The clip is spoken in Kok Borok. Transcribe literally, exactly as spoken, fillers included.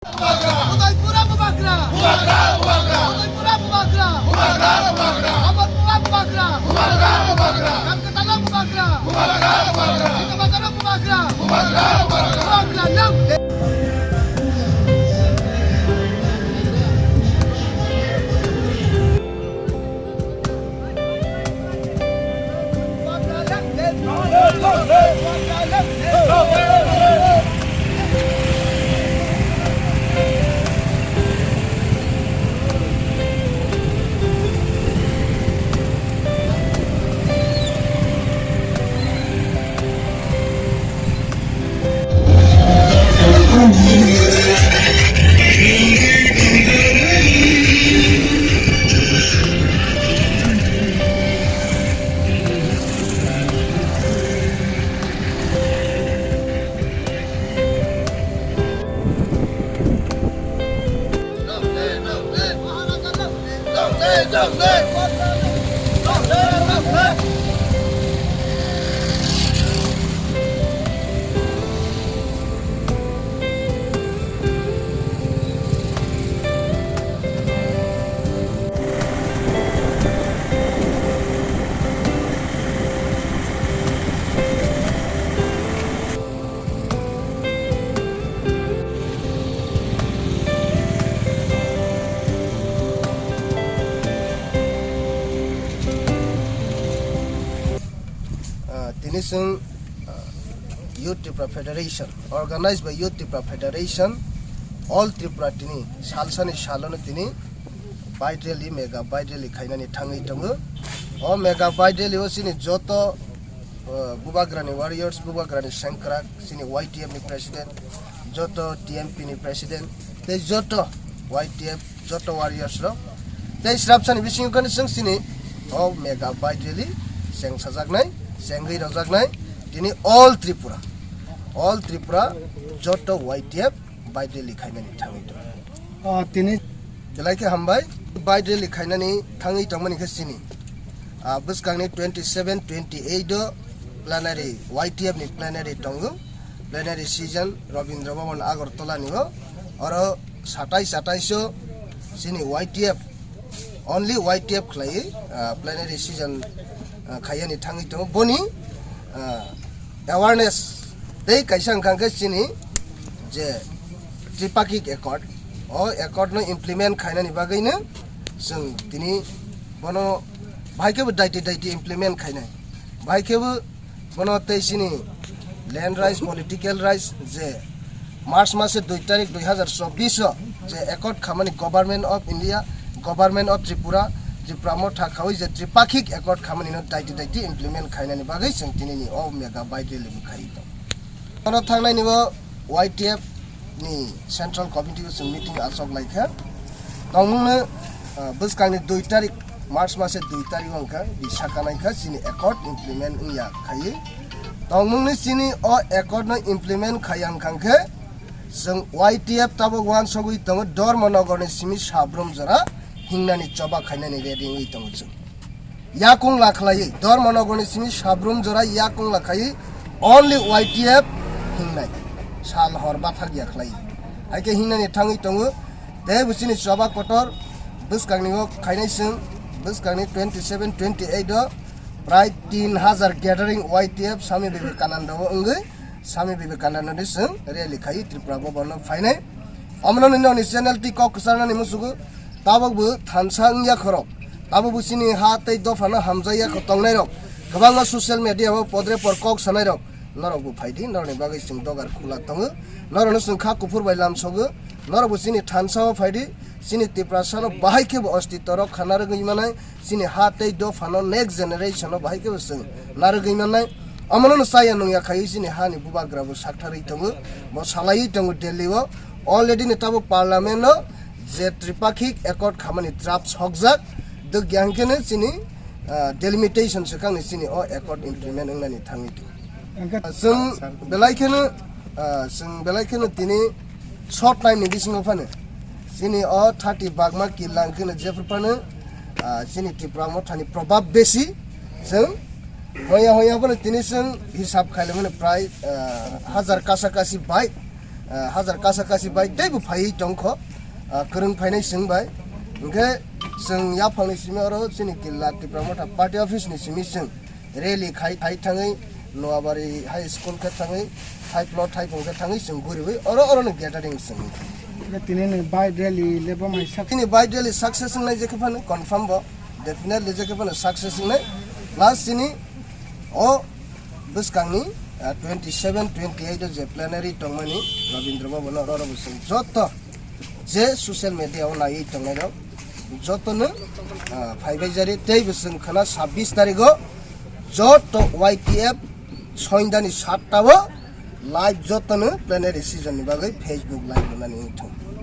Udaipura Bubagra! Bubagra, Bubagra! Udaipura Bubagra! Bubagra, Bubagra! Amarpura Bubagra! Bubagra, Bubagra! Kalkatala Bubagra! Bubagra, Bubagra! Itabazaro Bubagra! Bubagra, Bubagra! Bubagra, no! Ah, tini chwng, ah, Youth Tripura Federation, organized by Youth Tripura Federation, All Tripura tini salsani salono tini bike rally, mega bike rally khainani thangwi tongo. O mega bike rally o chini joto, ah, Bubagrani warriors, Bubagrani sengkrak, chini Y T F ni president, joto T M P ni president, tei joto Y T F joto warriors rok tei srapsani bisingo khe chwng chini o mega bike rally cheng sajaknai, chengwi rwjaknai tini all Tripura, all Tripura joto Y T F bike rally khainani thangwi tongo. O, tini belai khe hambai, bike rally khainani thangwi tongmani khe chini, ah, bwskangni twenty seven, twenty eight o plenary, Y T F ni plenary tongo. Plenary session Rabindra Bhavan Agartala ni o. Oro satais satais o chini Y T F, only Y T F khlaiwi, ah, plenary session, ah, khaiyani thangwi tongo. Boni, ah, awareness tei kaisa wngkha khe chini je Tripakhik Accord, o accord no implement khainani bagwi no chwng tini bono bahai khe bo daiti daiti implement khainai. Bahai khe bo Bono tei chini land rights, political rights je March mase dui tarik dui hazar chobbish o je accord khamani Government of India, Government of Tripura, Tripura Motha khawi je Tripakhik Accord khamani no daiti daiti implement khainani bagwi chwng tinini o mega bike rally bo khai tong. Bono thangnaini o Y T F ni Central Committee o chwng meeting achok lai kha. Tongmungno, ah, bwskangni dui tarik, March mase dui tarik wngkha, di sakanai kha chini accord implement wngya khaiwi. Tongmungni chini o accord no implement khayang khang khe, chwng Y T F tabuk uansugwi tongo, Dharmanagar ni simi Sabrum jora hingnani choba khainani ready wngwi tongo chwng. Yakung la khlaiwi, Dharmanagar ni simi Sabrum jora yakung la khaiwi only Y T F hingnai. Sal hor bathar ya khlaiwi. Hai khe hingnani thangwi tongo. Tei bo chini choba kotor bwskangni o khainai chwng, bwskangni twenty seven, twenty eight o prai tin hazar gathering Y T F Swami Vivekananda o wngwi, Swami Vivekananda ni chwng rally khaiwi Tripura Bhavan no phainai. Omono nini channel twi kok kwcharnani musugo, tabuk bo thansa wngya khorok. Abo bo chini ha tei dopha no hamjak ya kho tongnai rok. Kwbangma social media o podre por kok sanai rok. Norok bo phai di, norok ni bagwi chwng dogar khula tongo. Norok no chwng kha kuphur bai lam sogo. Norok bo chini thansa o phai di, chini Tiprasa no bahai khe bo ostitto rok kha narwgwi manai, chini ha tei dopha no next generation o bahai khe bo chwng narwgwi manai. Omono no chaya nungya khaiwi chini ha ni bubagra bo saktharwi tongo, bo salaiwi tongo Delhi o. Already ni tabuk parliament o je Tripakhik Accord khamani draft sokjak, dwkya hwnkhe no chini, ah, delimitation swkangni chini o accord implement wngnani thangwi tongo. Hwnkhe chwng belai kheno, ah, chwng belai kheno tini short time ni bisingo phano chini o thirty bagma killa hwnkhe no jephru phano, ah, chini Tipra Mothani probab besi chwng hoya hoya phano tini chwng hisab khaile mano prai, ah, hajar kasa kasi bai Ah, hajar kasa kasi bai teibo phaiwi tongkho, ah, kwrwng phainai chwng bai. Hwnkhe chwng yaphangni simi oro chini Killa Tipra Motha Party Office ni simi chwng rally khai, khai thangwi Noabari High School khe thangwi, thai plot thai phung khe thangwi chwng guriwi oro, oro ni gathering chwng. Tini ni bike rally lebo mai sak- Chini bike rally success wngnai je khe phano confirm bo, definitely je khe phano success wngnai. Plus chini o bwskangni, ah, twenty seven, twenty eight o je plenary tongmani Rabindra Bhavan oro, oro bo chwng joto je social media o naiwi tongnai rok jotono, ah, phaibai jari tei bo chwng khana sabbish tarikh o joto Y T F soindani satta o live jotono plenary session ni bagwi Facebook live rwnani wngthong.